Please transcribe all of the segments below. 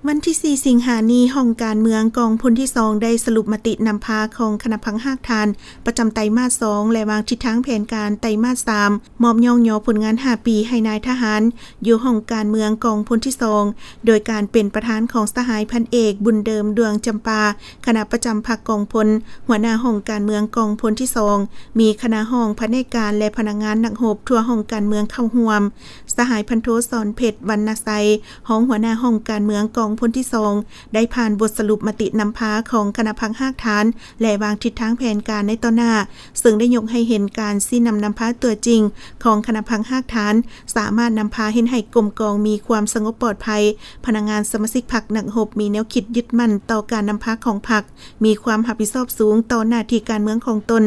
ວັນທີສີ່ ສິງຫານີ້, ຫ້ອງການເມືອງກອງພົນທີສອງ ໄດ້ສະຫຼຸບມະຕິນຳພາຂອງຄະນະພັກຮາກຖານປະຈຳໄຕມາດສອງ ແລະ ວາງທິດທາງແຜນການໄຕມາດສາມ, ມອບຍ້ອງຍໍຜົນງານຫ້າປີໃຫ້ນາຍທະຫານຢູ່ຫ້ອງການເມືອງກອງພົນທີສອງ ໂດຍການເປັນປະທານຂອງສະຫາຍພັນເອກ ບຸນເດີມ ດວງຈຳປາ, ຄະນະປະຈຳພັກກອງພົນ, ຫົວໜ້າຫ້ອງການເມືອງກອງພົນທີສອງ, ມີຄະນະຫ້ອງ, ພະແນກການ ແລະ ພະນັກງານນັກຮົບທົ່ວຫ້ອງການເມືອງເຂົ້າຮ່ວມ. ສະຫາຍພັນໂທ ສອນເພັດ ວັນນະໄຊ, ຮອງຫົວໜ້າຫ້ອງການເມືອງກອງພົນທີສອງ ໄດ້ຜ່ານບົດສະຫຼຸບມະຕິນຳພາຂອງຄະນະພັກຮາກຖານ ແລະ ວາງທິດທາງແຜນການໃນຕໍ່ໜ້າ, ເຊິ່ງໄດ້ຍົກໃຫ້ເຫັນການຊີ້ນຳນຳພາຕົວຈິງຂອງຄະນະພັກຮາກຖານ ສາມາດນຳພາເຮັດໃຫ້ກົມກອງມີຄວາມສະຫງົບປອດໄພ, ພະນັກງານສະມາຊິກພັກນັກຮົບມີແນວຄິດຍຶດໝັ້ນຕໍ່ການນຳພາຂອງພັກ, ມີຄວາມຮັບຜິດຊອບສູງຕໍ່ໜ້າທີ່ການເມືອງຂອງຕົນ.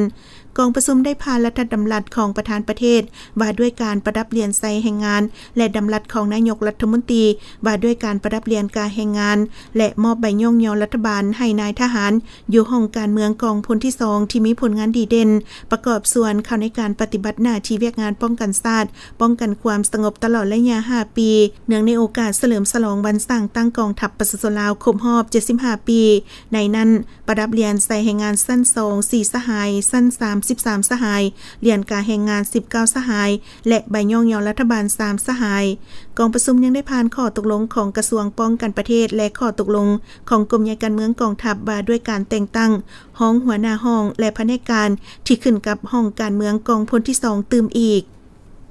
ກອງປະຊຸມໄດ້ຜ່ານລັດຖະດຳລັດຂອງປະທານປະເທດ ວ່າດ້ວຍການປະດັບຫຼຽນໃສ່ແຮງງານ ແລະ ດຳລັດຂອງນາຍົກລັດຖະມົນຕີ ວ່າດ້ວຍການປະດັບຫຼຽນກາແຮງງານ ແລະ ມອບໃບຍ້ອງຍໍລັດຖະບານໃຫ້ນາຍທະຫານຢູ່ຫ້ອງການເມືອງກອງພົນທີສອງ ທີ່ມີຜົນງານດີເດັ່ນ ປະກອບສ່ວນເຂົ້າໃນການປະຕິບັດໜ້າທີ່ວຽກງານປ້ອງກັນຊາດ, ປ້ອງກັນຄວາມສະຫງົບຕະຫຼອດໄລຍະຫ້າປີ ເນື່ອງໃນໂອກາດສະເຫຼີມສະຫຼອງວັນສ້າງຕັ້ງກອງທັບປະຊາຊົນລາວຄົບຮອບເຈັດສິບຫ້າປີ. ໃນນັ້ນ, ປະດັບຫຼຽນໃສ່ແຮງງານຊັ້ນສອງ ສີ່ສະຫາຍ, ຊັ້ນສາມ ສິບສາມສະຫາຍ, ຫຼຽນກາແຮງງານ ສິບເກົ້າສະຫາຍ ແລະ ໃບຍ້ອງຍໍລັດຖະບານ ສາມສະຫາຍ. ກອງປະຊຸມຍັງໄດ້ຜ່ານຂໍ້ຕົກລົງຂອງກະຊວງປ້ອງກັນປະເທດ ແລະ ຂໍ້ຕົກລົງຂອງກົມໃຫຍ່ການເມືອງກອງທັບ ວ່າດ້ວຍການແຕ່ງຕັ້ງຮອງຫົວໜ້າຫ້ອງ ແລະ ພະແນກການທີ່ຂຶ້ນກັບຫ້ອງການເມືອງກອງພົນທີສອງ ຕື່ມອີກ.